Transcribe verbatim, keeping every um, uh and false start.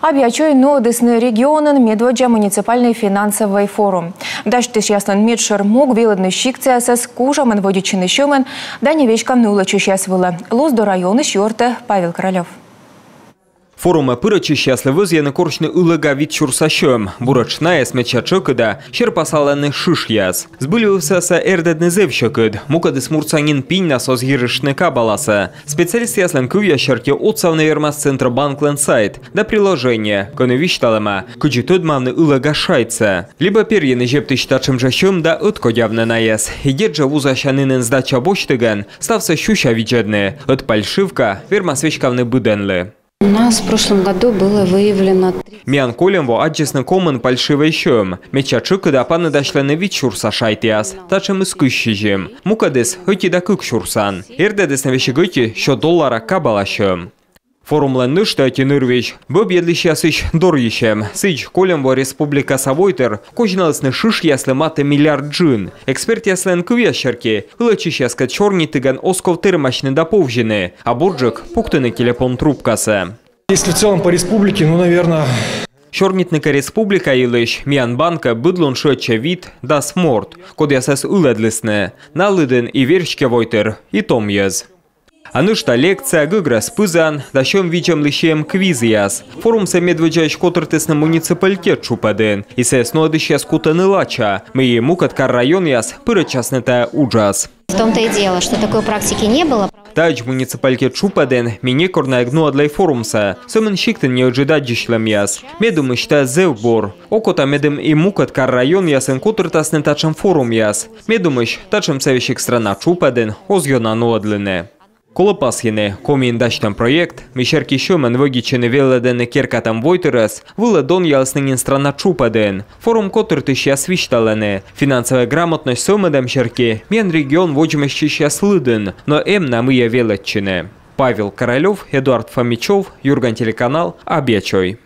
Абъячойын нуӧдісны регионын медводдза муниципальнӧй финансовӧй форум. Дасьтысьяслӧн медшӧр мог — велӧдны сиктсаясӧс, кужӧмӧн вӧдитчыны сьӧмӧн да не веськавны ылӧдчысьяс вылӧ. Луздор районысь юӧртӧ Павел Королёв. Форумӧ пырӧдчысьяслы вӧзйӧны корсьны ылӧга вит сюрса сьӧм. Буретш найӧс, медся тшӧкыда, серпасалӧны шышъяс. Збыльвывсасӧ эрдӧдны зэв сьӧкыд. Мукӧдыс муртса нин пиньнас оз йирыштны кабаласӧ. Специалистъяслӧн кывъяс серти, отсавны вермас Центробанклӧн сайт да приложение, кӧні висьталӧма, кыдзи тӧдмавны ылӧга шайтсӧ. Либӧ перйыны зептысь татшӧм жӧ сьӧм да ӧткодявны найӧс. И дерт жӧ, вузасянінын сдача босьтігӧн ставсӧ сюся видзӧдны. Ӧд пальшивка вермас веськавны быдӧнлы. У нас в прошлом году было выявлено три... Миян кольӧм во аддзисны комын пальшивӧй сьӧм. Медся тшӧкыда паныдасьлӧны вит сюрса шайтъяс, татшӧмыс кызь сизим. Мукӧдыс ӧти да кык сюрсан. Эрдӧдісны весиг ӧти сё доллара кабала сьӧм. Форумлӧн нӧшта ӧти нырвизь — бӧбъедлысьясысь дорйысьӧм. Сідз, кольӧм во республикаса войтыр козьналісны шышъяслы матӧ миллиард джын. Экспертъяслӧн кывъяс серти, ылӧдчысьяскӧд сёрнитігӧн оз ков тэрмасьны да повзьыны, а бурджык пуктыны телепон трубкасӧ. Если в целом по республике, ну, наверное... Сёрнитны кӧ республика йылысь, миян банкӧ быд лун шыӧдчӧ вит-дас морт, кодъясӧс ылӧдлісны. На лыдын и верстьӧ войтыр, и том йӧз. А нӧшта лекция, гӧгрӧс пызан да сьӧм видзӧмлы сиӧм квизъяс. Форумсӧ медводдзаысь котыртісны муниципалитет тшупӧдын. И сійӧс нуӧдысьяс кутӧны лача, мый и мукӧд кар-районъяс пырӧдчасны тайӧ уджас. В том-то и дело, что такой практики не было. Таӧдз муниципалитет тшупӧдын ми некор на эг нуӧдлӧй форумсӧ. Сӧмын сиктын неыджыд аддзысьлӧмъяс. Ме думысь, тайӧ зэв бур. Окота, медым и мукӧд кар-районъясын котыртасны татшӧм форумъяс. Ме думысь, татшӧмсӧ весиг страна тшупӧдын оз ёна нуӧдлыны. Колӧ пасйыны, Комиын дасьтӧм проект, мый серти сьӧмӧн вӧдитчыны велӧдӧны керкатӧм войтырӧс, вылӧ донъялісны нин страна тшупӧдын. Форум котыртысьяс висьталӧны, финансовӧй грамотность сӧвмӧдӧм серти миян регион водзмӧстчысьяс лыдын, но эм на мыйӧ велӧдчыны. Павел Королёв, Эдуард Фомичёв, «Юрган» телеканал, Абъячой.